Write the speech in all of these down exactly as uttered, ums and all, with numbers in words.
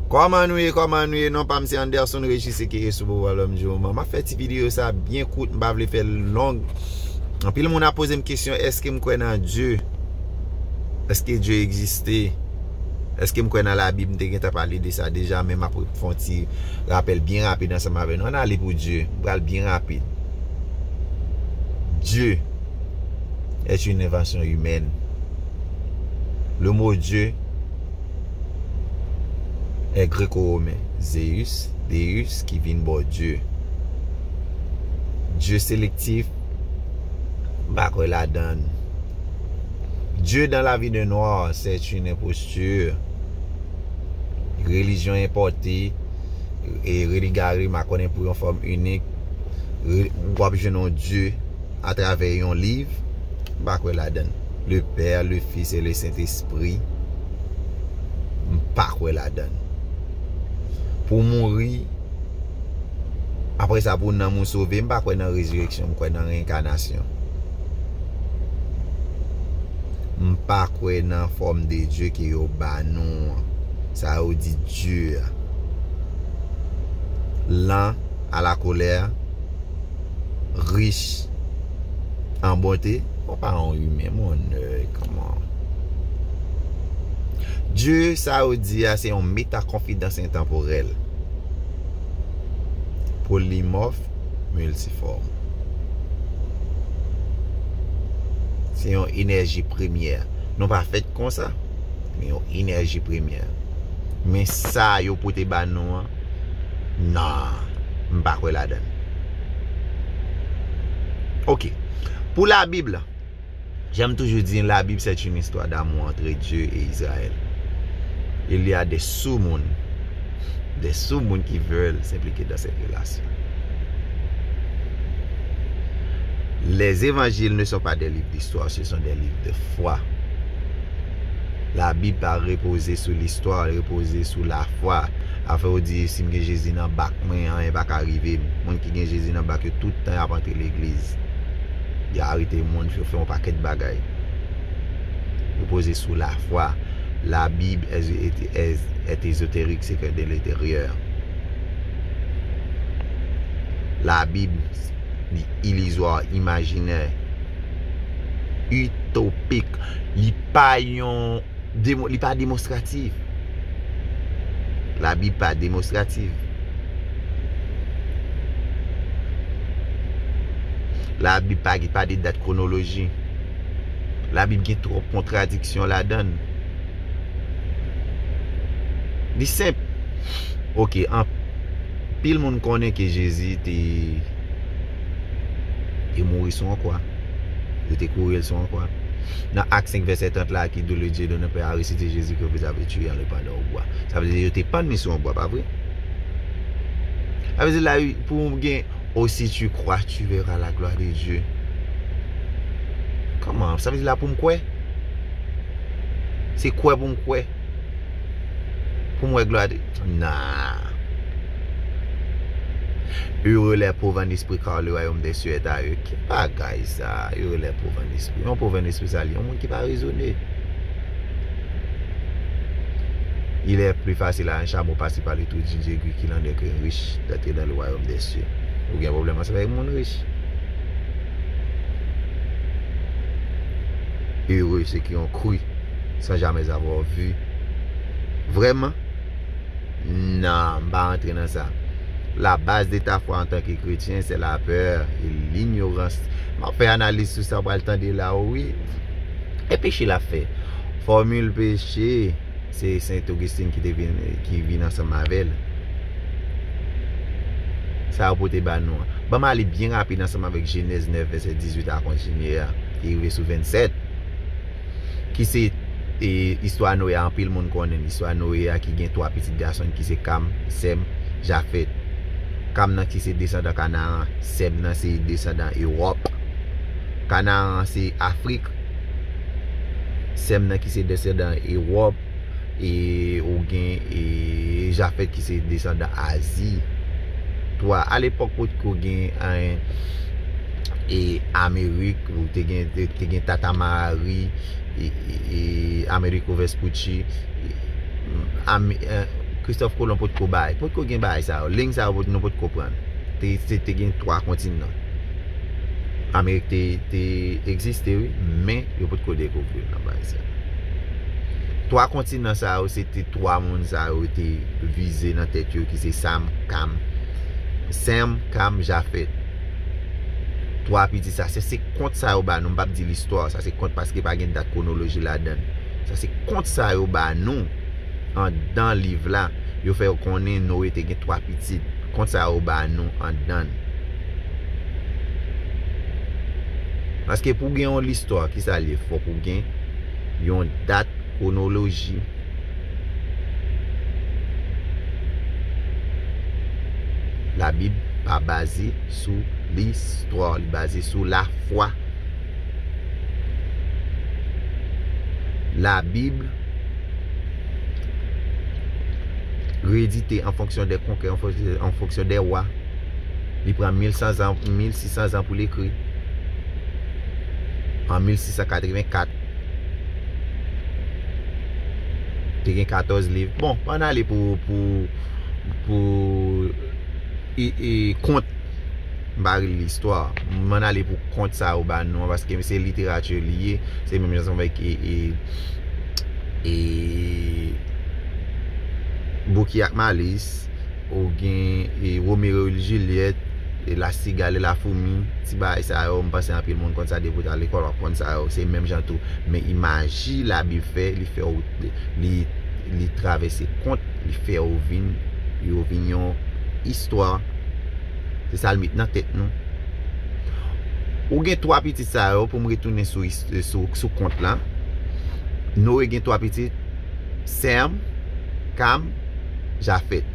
Kòman nou ye, kòman nou ye? Non pa m se Anderson Régis, aka Sou Pouvwa Lòm di Moman. M ap fè ti videyo sa byen kout, m pa vle fè l long. Anpil moun ap poze m kesyon, èske m kwè nan Dye? Èske Dye egziste? Èske m kwè nan Labib? M te gentan pale de sa deja, men m ap fè yon ti rapèl byen rapid ansanm avè nou. Ann ale pou Dye. M pral byen rapid. Dieu est une invention humaine. Le mot Dieu est gréco-romain, Zeus, Deus, ki vin bò Dye. Dye selektif, m pa kwè ladan l. Dieu dans la vie de noir, c'est une imposture. Relijyon enpòte, e religare, m a konnen pou yon fòm inik, re- w ap jwenn yon Dye atravè yon liv, m pa kwè ladan l. Le Père, le Fils et le Saint-Esprit, m pa kwè ladan l. Pou mouri, apre sa pou nanm ou sove, m pa kwè nan rezireksyon, m kwè nan reyenkanasyon. M pa kwè nan fòm de Dye ke yo ba nou an. Sa yo di Dye a. Lent à la colère, riche en bonté. Ou pa yon imen, mon nèg, kòman? Dye, sa yo di a, se yon metakonfidans entanporèl. Polimòf, miltifòm. Se yon enèji premyè. Nou pa fèt konsa. Men yon enèji premyè. Men sa yo pote ba nou an, non, m pa kwè ladan l. Ok. Pou Labib la, j'aime toujours dire, la Bible, c'est une histoire d'amour entre Dieu et Israël. Il y a des sous-mondes, des sous-mondes qui veulent s'impliquer dans cette relation. Les évangiles ne sont pas des livres d'histoire, ce sont des livres de foi. Labib pa repoze sou listwa, li repoze sou lafwa. Afè yo di, si m gen Jezi nan bak mwen, anyen pa ka rive m. Moun ki gen Jezi nan bak yo, tout tan y ap antre legliz. Y a arete moun, yo fè yon pakèt bagay. Repoze sou lafwa. La Bible est, est, est, est ésotérique, c'est que de l'intérieur. La Bible, li ilizwa, imajinè, itopik. Li pa yon demo- li pa demonstratif. Labib pa demonstratif. Labib pa, pa de dat kwonoloji. Labib gen twòp kontradiksyon ladan l. Li senp. Ok, anpil moun konnen ke Jezi te, te mouri sou yon kwa. Yo te kouri l sou yon kwa. Nan Ak senk vèsè trant la, ki dit, le Dieu de nos pères a ressuscité Jésus que vous avez tué en le pendant au bois. Sa vle di yo te pann li sou yon bwa, pa vre? Sa vle di la, pou w gen, oh, si tu crois, tu verras la gloire de Dieu. Kòman? Sa vle di la pou m kwè? Se kwè pou m kwè? Pou m wè glwa de... Nan. Heureux les pauvres en esprit, car le royaume des cieux est à eux. Ki bagay sa? Heureux les pauvres en esprit. Yon pòv an espri sa li, yon moun ki pa rezone. Il est plus facile à un chameau passer par le trou d'une aiguille qu'il en est qu'un riche d'entrer dans le royaume des cieux. Ou gen pwoblèm ansanm avèk moun rich. Heureux ceux qui ont cru sans jamais avoir vu. Vraiment? Non, m pa rantre nan sa. La base de ta foi en tant que chrétien, c'est la peur et l'ignorance. M ap fè analiz sou sa, w pral tande la, wi. E peche l ap fè. Fòmil peche, se Sent Ogistin ki te vin, ki vin ansanm avè l. Sa yo pote ba nou an. Ban m ale byen rapid ansanm avèk Jenèz nèf, vèsè dizuit a kontinye a, ki rive sou vennsèt. Ki se, e, istwa Noye a, anpil moun konnen istwa Noye a, ki gen twa pitit gason ki se Kam, Sèm, Jafèt. Kam nan ki se desandan Kanaran, Sèm nan se desandan Ewòp. Kanaran se Afrik, Sèm nan ki se desandan Ewòp, e ou gen, e, Jafèt ki se desandan Azi. Twa, alepòk potko gen, en, e, Amerik, ou te gen, te, te gen Tata Mari, e, e, e, Amerigo Vespucci, e, Ame-, e, Kristòf Kolon potko bay. Potko gen bagay sa yo. Liy sa yo pot-, nou potko pran. Te, te, te gen twa kontinan. Amerik te, te egziste, wi, men yo potko dekouvri l nan bagay sa. Twa kontinan sa yo, se te twa moun sa yo te vize nan tèt yo, ki se Sam, Kam, Sèm, Kam, Jafèt. Twa pitit sa, se, se kont sa yo ba nou, m p ap di listwa, sa se kont paske pa gen dat kwonoloji ladan l. Sa se kont sa yo ba nou anndan liv la. Yo fè w konnen Noye te gen twa pitit. Kont sa yo ba nou anndan l. Paske pou gen yon listwa, ki sa l ye? Fòk ou gen yon dat kwonoloji. Labib pa baze sou listwa, li baze sou lafwa. Labib redite an fonksyon de konkè, an fonksyon, an fonksyon de wa. Li pran mil san zan, mil sis san zan pou l ekri. An mil sis san katreven kat, te gen katòz liv. Bon, ann ale pou, pou, pou e, e, kont. M pa rele listwa. M ann ale pou kont sa yo ba nou an, paske se literati li ye. Se menm jan ansanm avèk e, e, e, Bouki ak Malis, ou gen e, Romeo et Juliette, e, La Cigale et la Fourmi, ti bagay sa yo, m panse anpil moun konn sa, depi w t al lekòl, w ap konn sa yo, se menm jan tou. Men imaji Labib fè, li fè w, li, li travèse kont, li fè yo vin, yo vin yon istwa. Se sa l met nan tèt nou. Ou gen twa pitit sa yo, pou m retounen sou, sou, sou kont la. Noye gen twa pitit, Sèm, Kam, Jafèt,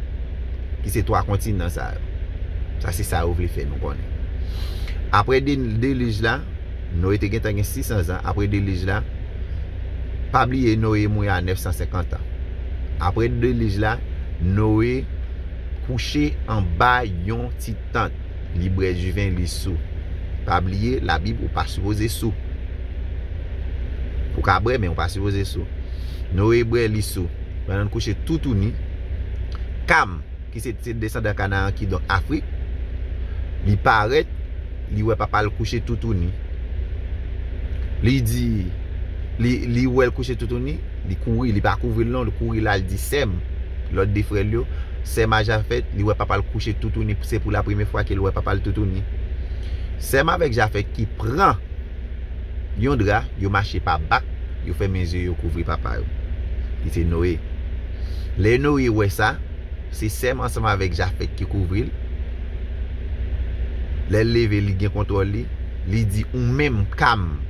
ki se twa kontinan sa yo. Sa se sa yo vle fè nou konnen. Apre de, delij la, Noye te gentan gen sis san zan. Apre delij la, pa bliye Noye mouri a nèf san senkant an. Apre delij la, Noye kouche anba yon ti tant. Li bwè diven, li sou. Pa bliye, Labib, ou pa sipoze sou. Ou ka bwè, men ou pa sipoze sou. Noye bwè, li sou. Pandan l kouche toutouni, Kam, ki se, se desandan Kanaran, kidonk Afrik, li parèt, li wè papa l kouche toutouni. Li di, li, li wè l kouche toutouni, li kouri, li pa kouvri l non, li kouri l al di Sèm, lòt de frè l yo, Sèm a Jafèt, li wè papa l kouche toutouni, se pou la premye fwa ke l wè papa l toutouni. Sèm avèk Jafèt ki pran yon dra, yo mache pa bak, yo fèmen zye yo, kouvri papa yo. Ki se Noye. Lè Noye wè sa, se Sèm ansanm avèk Jafèt ki kouvri l. Lè l leve, li gen kontwòl li, li di, "Ou menm, Kam."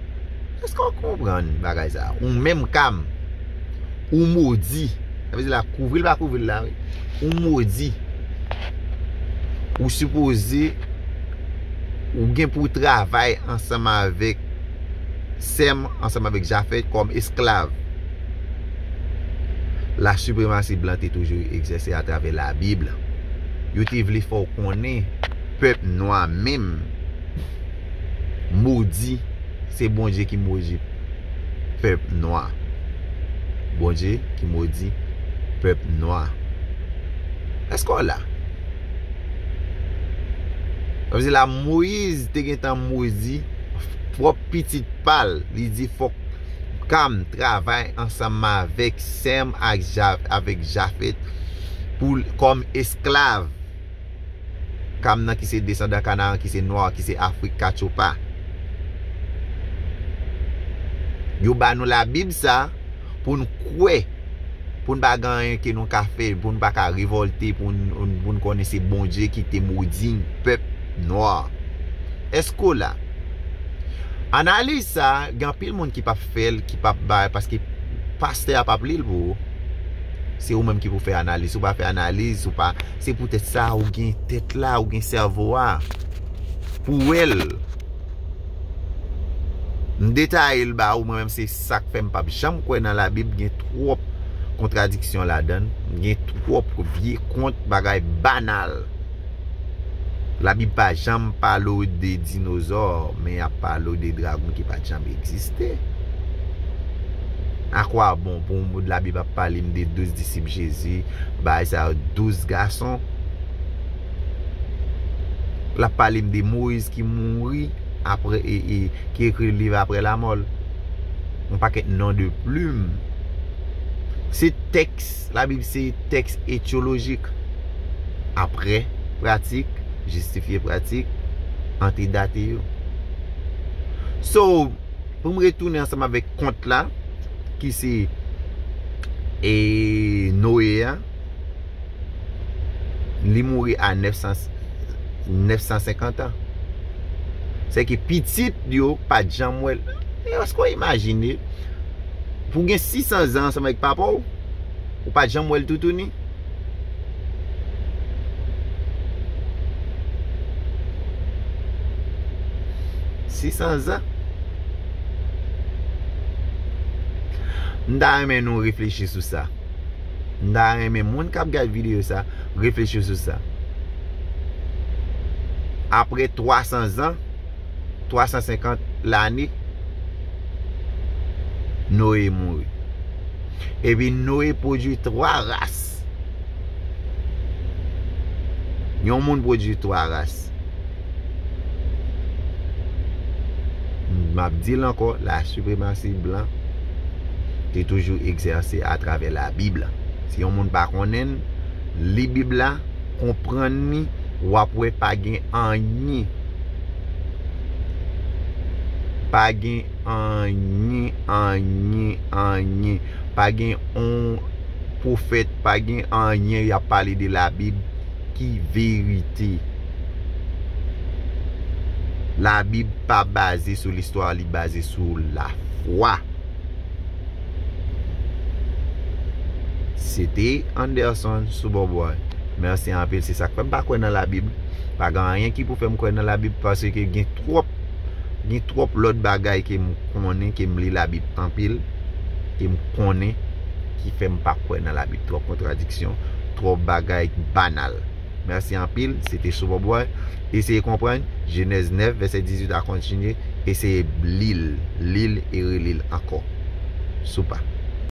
Èske w konprann bagay sa a? "Ou menm, Kam, ou modi." Sa vle di la, kouvri l pa kouvri l la, wi. "Ou modi. Ou sipoze, ou gen pou w travay ansanm avèk Sèm, ansanm avèk Jafèt kòm esklav." La sipremasi blan te toujou egzèse atravè Labib. Yo te vle fè w konnen pèp nwa menm modi, se Bondye ki modi pèp nwa. Bondye ki modi pèp nwa. Èske w la? Sa vle di la, Moyiz te gentan modi pwòp pitit pa l. Li di, "Fòk Kam travay ansanm avèk Sèm ak Ja-, avèk Jafèt pou l, kòm esklav." Kam nan ki se desandan Kanaran, ki se nwa, ki se Afrik katchopa. Yo ba nou Labib sa pou n kwè, pou n pa gen anyen ke nou ka fè, pou n pa ka revòlte, pou n, pou n konnen se Bondye ki te modi pèp nwa. Èske w la? Analiz sa, gen anpil moun ki p ap fè l, ki p ap bay, paske pastè a p ap li l pou ou. Se ou menm ki pou fè analiz. Si w pa fè analiz, ou pa, se poutèt sa ou gen tèt la, ou gen sèvo a. Pou w wè l. M detaye l ba ou, mwen menm se sa k fè m p ap janm kwè nan Labib, gen twòp kontradiksyon ladan l, gen twòp vye kont, bagay banal. Labib pa janm pale w de dinozò, men y ap pale w de dragon ki pa t janm egziste. Akwabon pou yon bout Labib ap pale m de douz disip Jezi, bagay sa yo, douz gason. L ap pale m de Moyiz ki mouri apre, e, e, ki ekri liv apre lamò l. Yon pakèt non de plim. Se tèks, Labib se tèks etyolojik. Apre pratik, jistifye pratik, antedate yo. So, pou m retounen ansanm avèk kont la, ki se, e, Noye a, li mouri a nèf san, nèf san senkant an. Se ke pitit yo pa t janm wè l. E èske w imajine, pou gen sis san zan ansanm avèk papa w, ou pa t janm wè l toutouni? Sis san zan. M ta renmen nou reflechi sou sa. M ta renmen moun k ap gad videyo sa reflechi sou sa. Apre twa san zan, twa san senkant lane, Noye mouri. Epi Noye pwodui twa ras. Yon moun pwodui twa ras. M ap di l ankò, la sipremasi blan te toujou egzèse atravè Labib la. Si yon moun pa konnen l, li Bib la, konprann li, w ap wè pa gen anyen. Pa gen anyen, anyen, anyen. Pa gen on pwofèt, pa gen anyen y ap pale de Labib ki verite. Labib pa baze sou listwa, li baze sou lafwa. Se te Anderson sou Bòbòy. Mèsi anpil. Se sa k fè m pa kwè nan Labib. Pa gen anyen ki pou fè m kwè nan Labib, paske gen twòp, gen twòp lòt bagay ke m konnen, ke m li Labib anpil, ke m konnen, ki fè m pa kwè nan Labib. Twòp kontradiksyon, twòp bagay banal. Mèsi anpil. Se te sou Bòbòy. Eseye konprann Jenèz nèf, vèsè dizuit a kontinye. Eseye li l, li l e reli l ankò. Soupa.